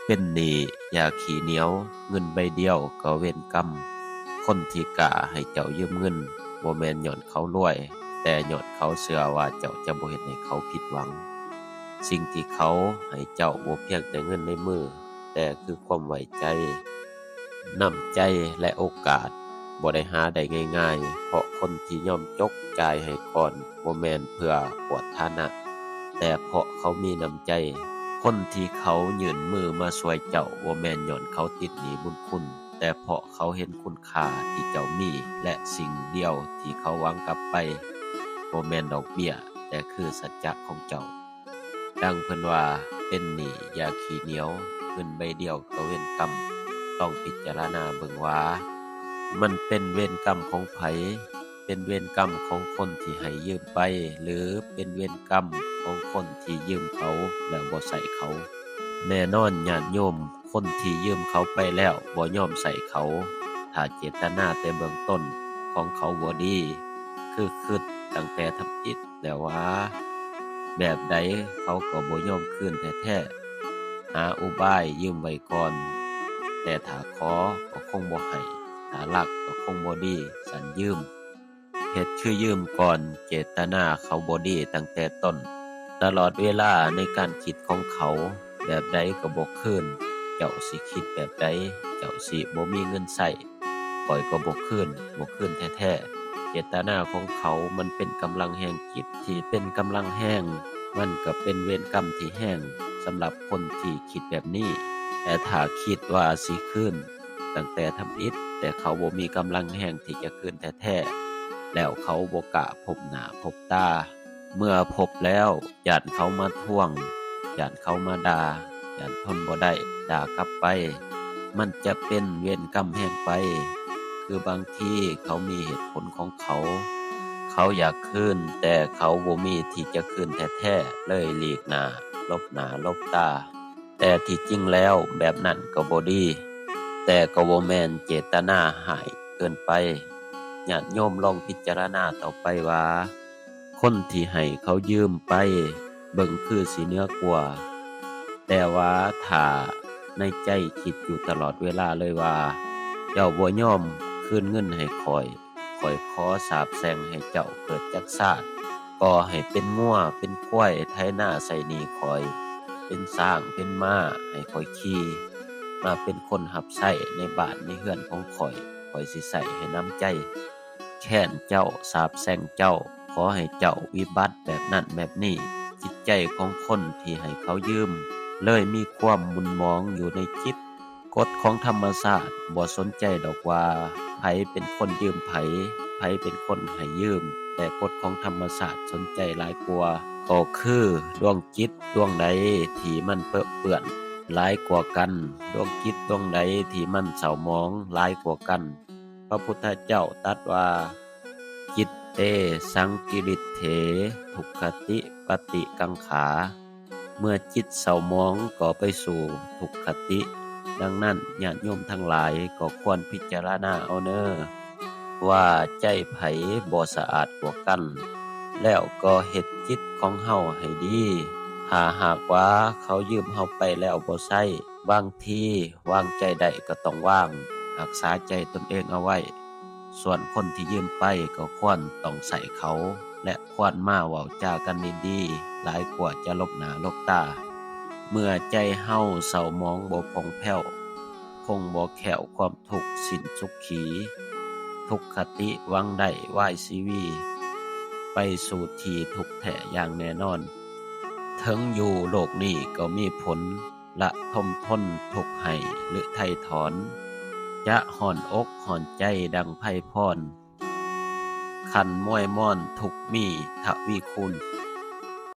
ເປັນໜີ້ຢ່າຂີ້ໜຽວ, ເງິນໃບດຽວກໍເວນກຳ. ຄົນທີ່ກ້າໃຫ້ເຈົ້າຢືມເງິນ ບໍ່ແມ່ນຍ້ອນເຂົາລວຍ, ແຕ່ຍ້ອນເຂົາເຊື່ອວ່າເຈົ້າຈະບໍ່ເຮັດໃຫ້ເຂົາຜິດຫວັງ. ສິ່ງທີ່ເຂົາໃຫ້ເຈົ້າບໍ່ພຽງແຕ່ເງິນໃນມື, ແຕ່ຄືຄວາມໄວ້ໃຈ, ນ້ຳໃຈ ແລະ ໂອກາດ. ບໍ່ໄດ້ຫາໄດ້ງ່າຍໆ, ເພາະຄົນທີ່ຍອມຈົກຈ່າຍໃຫ້ກ່ອນ ບໍ່ແມ່ນເພື່ອອວດຖານະ, ແຕ່ເພາະເຂົາມີນ້ຳໃຈ. ຄົນທີ່ເຂົາຍື່ນມືມາຊ່ວຍເຈົ້າ ບໍ່ແມ່ນຍ້ອນເຂົາຕິດໜີ້ບຸນຄຸນ, ແຕ່ເພາະເຂົາເຫັນຄຸນຄ່າທີ່ເຈົ້າມີ ແລະ ສິ່ງດຽວທີ່ເຂົາຫວັງກັບໄປ ບໍ່ແມ່ນດອກເບ້ຍ, ແຕ່ຄືສັດຈະຂອງເຈົ້າ. ດັ່ງເພິ່ນວ່າ, ເປັນໜີ້ຢ່າຂີ້ໜຽວ, ເງິນໃບດຽວກໍເວນກຳ. ຕ້ອງພິຈາລະນາເບິ່ງວ່າ ມັນເປັນເວນກຳຂອງໃຜ? ເປັນເວນກຳຂອງຄົນທີ່ໃຫ້ຢືມໄປ ຫຼື ເປັນເວນກຳຂອງຄົນທີ່ຢືມເຂົາແລ້ວບໍ່ໃຊ້ເຂົາ? ແນ່ນອນ, ຍາດໂຍມ, ຄົນທີ່ຢືມເຂົາໄປແລ້ວບໍ່ຍອມໃຊ້ເຂົາ, ຖ້າເຈດຕະນາແຕ່ເບື້ອງຕົ້ນຂອງເຂົາບໍ່ດີ, ຄືຄິດຕັ້ງແຕ່ທຳອິດ ແລ້ວວ່າ ແບບໃດເຂົາກໍບໍ່ຍອມຄືນແທ້ໆ, ຫາອຸບາຍຢືມໄວ້ກ່ອນ, ແຕ່ຖ້າຂໍກໍຄົງບໍ່ໃຫ້, ຖ້າລັກກໍຄົງບໍ່ດີ, ສັນຢືມ. ເຮັດຄືຢືມກ່ອນ, ເຈດຕະນາເຂົາບໍ່ດີຕັ້ງແຕ່ຕົ້ນ. ຕະຫຼອດເວລາໃນການຄິດຂອງເຂົາ, ແບບໃດກໍບໍ່ຄືນ. ເຈົ້າຊິຄິດແບບໃດ? ເຈົ້າຊິບໍ່ມີເງິນໃຊ້, ຂ້ອຍກໍບໍ່ຄືນ, ບໍ່ຄືນແທ້ໆ. ເຈດຕະນາຂອງເຂົາມັນເປັນກຳລັງແຮງຈິດທີ່ເປັນກຳລັງແຮງ, ມັນກໍເປັນເວນກຳທີ່ແຮງສຳລັບຄົນທີ່ຄິດແບບນີ້. ແຕ່ຖ້າຄິດວ່າຊິຄືນຕັ້ງແຕ່ທຳອິດ, ແຕ່ເຂົາບໍ່ມີກຳລັງແຮງທີ່ຈະຄືນແທ້ໆ, ແລ້ວເຂົາບໍ່ກ້າພົບໜ້າພົບຕາ. ເມື່ອພົບແລ້ວ ຢ້ານເຂົາມາທວງ, ຢ້ານເຂົາມາດ່າ, ຢ້ານທົນບໍ່ໄດ້, ດ່າກັບໄປ, ມັນຈະເປັນເວນກຳແຮງໄປ. ຄືບາງທີເຂົາມີເຫດຜົນຂອງເຂົາ, ເຂົາຢາກຄືນ, ແຕ່ເຂົາບໍ່ມີທີ່ຈະຄືນແທ້ໆ, ເລີຍຫຼີກໜ້າ, ຫຼົບໜ້າຫຼົບຕາ. ແຕ່ທີ່ຈິງແລ້ວແບບນັ້ນກໍບໍ່ດີ, ແຕ່ກໍບໍ່ແມ່ນເຈດຕະນາຮ້າຍເກີນໄປ. ຍາດໂຍມລອງພິຈາລະນາຕໍ່ໄປວ່າ ຄົນທີ່ໃຫ້ເຂົາຢືມໄປເບິ່ງຄືຊິເໜືອກວ່າ, ແຕ່ວ່າຖ້າໃນໃຈຄິດຢູ່ຕະຫຼອດເວລາເລີຍວ່າ ເຈົ້າບໍ່ຍອມຄືນເງິນໃຫ້ຂ້ອຍ, ຂ້ອຍຂໍສາບແຊ່ງໃຫ້ເຈົ້າເກີດຈັກຊາດ, ກໍໃຫ້ເປັນງົວເປັນຄວາຍໄຖນາໃຊ້ໜີ້ຂ້ອຍ, ເປັນຊ້າງເປັນມ້າໃຫ້ຂ້ອຍຂີ່, ມາເປັນຄົນຮັບໃຊ້ໃນບ້ານໃນເຮືອນຂອງຂ້ອຍ, ຂ້ອຍຊິໃຊ້ໃຫ້ນ້ຳໃຈ. ແຄ້ນເຈົ້າ, ສາບແຊ່ງເຈົ້າ, ຂໍໃຫ້ເຈົ້າວິບັດແບບນັ້ນແບບນີ້. ຈິດໃຈຂອງຄົນທີ່ໃຫ້ເຂົາຢືມ ເລີຍມີຄວາມໝຸ່ນໝອງຢູ່ໃນຈິດ. ກົດຂອງທຳມະຊາດບໍ່ສົນໃຈດອກວ່າ ໃຜເປັນຄົນຢືມໃຜ, ໃຜເປັນຄົນໃຫ້ຢືມ, ແຕ່ກົດຂອງທຳມະຊາດສົນໃຈຫຼາຍກວ່າ, ກໍຄືດວງຈິດດວງໃດທີ່ມັນເປິເປື້ອນຫຼາຍກວ່າກັນ, ດວງຈິດດວງໃດທີ່ມັນເສົ້າໝອງຫຼາຍກວ່າກັນ. ພະພຸດທະເຈົ້າຕັດວ່າ ຈິດເຕ ສັງກິລິດເຖ ທຸກຂະຕິປະຕິກັງຂາ, ເມື່ອຈິດເສົ້າໝອງກໍໄປສູ່ທຸກຂະຕິ. ດັ່ງນັ້ນ, ຍາດໂຍມທັງຫຼາຍກໍຄວນພິຈາລະນາເອົາເນີ ວ່າໃຈໃຜບໍ່ສະອາດກວ່າກັນ, ແລ້ວກໍເຮັດຈິດຂອງເຮົາໃຫ້ດີ. ຖ້າຫາກວ່າເຂົາຢືມເຮົາໄປແລ້ວບໍ່ໃຊ້, ບາງທີວາງໃຈໄດ້ກໍຕ້ອງວາງ, ຮັກສາໃຈຕົນເອງເອົາໄວ້. ສ່ວນຄົນທີ່ຢືມໄປກໍຄວນຕ້ອງໃຊ້ເຂົາ ແລະ ຄວນມາເວົ້າຈາກັນດີໆ ຫຼາຍກວ່າຈະຫຼົບໜ້າຫຼົບຕາ. ເມື່ອໃຈເຮົາເສົ້າໝອງບໍ່ຜ່ອງແຜ້ວ, ຄົງບໍ່ແຄ້ວຄວາມທຸກສິ້ນສຸຂີ. ທຸກຂະຕິຫວັງໄດ້ວາຍຊີວີ ໄປສູ່ທີ່ທຸກແທ້ຢ່າງແນ່ນອນ. ເຖິງຢູ່ໂລກນີ້ກໍມີຜົນ ລະທົມທົນທຸກໃຫ້ ຫຼື ໄຖ່ຖອນ, ຈະຮ້ອນອົກຮ້ອນໃຈດັ່ງໄພພອນ, ຄັນມວຍມອນທຸກມີທະວີຄູນ.